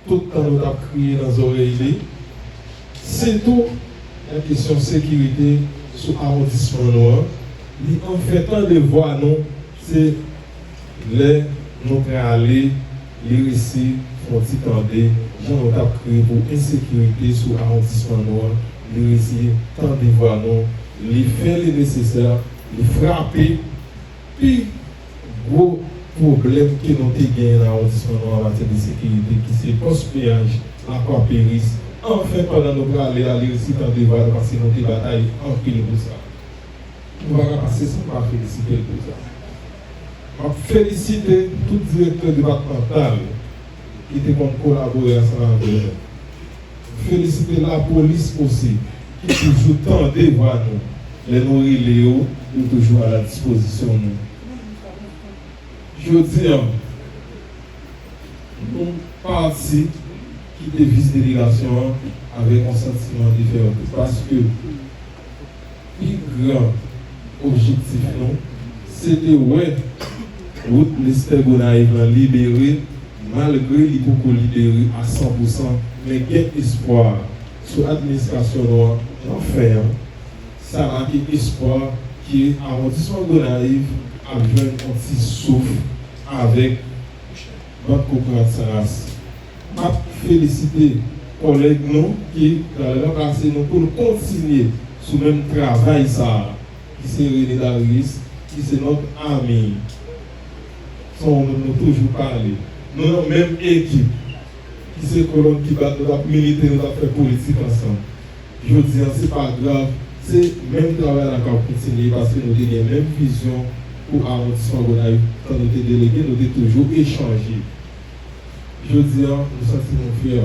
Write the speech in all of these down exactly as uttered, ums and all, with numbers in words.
Tout tan nou t ap kriye nan zòrèy li, sitou nan kesyon sekirite sou awondisman nou an, li anfen tande vwa nou. Se lè nou prale, li resi fè yon ti tande jan nou t ap kriye pou ensekirite sou awondisman nou an, li resi tande vwa nou, li fè li nesesè, li frape pi gwo pwoblèm ke nou te genyen nan awondisman nou an an matyè de sekirite, ki se pòs peyaj Lakwa Peris. Anfen, pandan nou prale a, li resi tande vwa nou, paske nou te batay anpil pou sa. Nou pa ka pase san pa felisite l pou sa. M ap felisite tout direktè depatmantal ki te konn kolabore ansanm avè nou. Felisite lapolis osi, ki toujou tande vwa nou. Lè nou rele yo, yo toujou a la dispozisyon nou. Jodi a, nou pati kite vis delegasyon an avèk yon santiman de fyète, paske pi gran objektif nou, se te wè wout Lestè Gonayiv lan libere, malgre li poko libere a san pou san, men gen espwa sou administrasyon nou an, jan fè an, sa make espwa ke awondisman Gonayiv ap jwenn yon ti souf avèk Bank Kokorat San Ras. M ap felisite kòlèg nou ki pral ranplase nou pou n kontinye sou menm travay sa a, ki se René Darius, ki se nòt ami. Se yon moun nou toujou pale. Nou nan menm ekip, ki se kolòn ki bat, nou t ap milite, nou t ap fè politik ansanm. Jodi a, se pa grav, se menm travay la k ap kontinye, paske nou te gen menm vizyon pou awondisman Gonayiv. Tan nou te delege, nou te toujou echanje. Jodi a, nou santi nou fyè.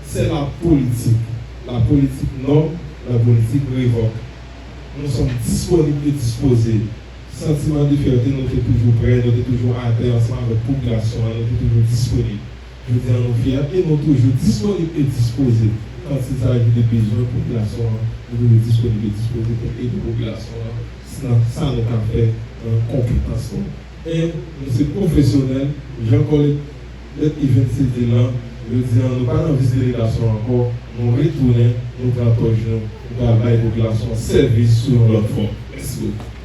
Se la politik. La politik nòm, la politik revòk. Nous sommes disponibles et disposés. Santiman de fyète nou te toujou prè, nou te toujou atè ansanm avèk popilasyon an, nou te toujou disponib. Jodi a, nou fyè e nou toujou disponib e dispoze. Kan il s'agit de bezwen popilasyon an, nou toujou disponib e dispoze pou ede popilasyon an nan sa nou ka fè, nan konpetans nou. E nou se pwofesyonèl, jan kòlèg Mèt Evens te di l lan, jodi a, nou pa nan vis delegasyon ankò, nou retounen, nou pran tòch nou, nou pral bay popilasyon an sèvis sou yon lòt fòm. Mèsi bokou.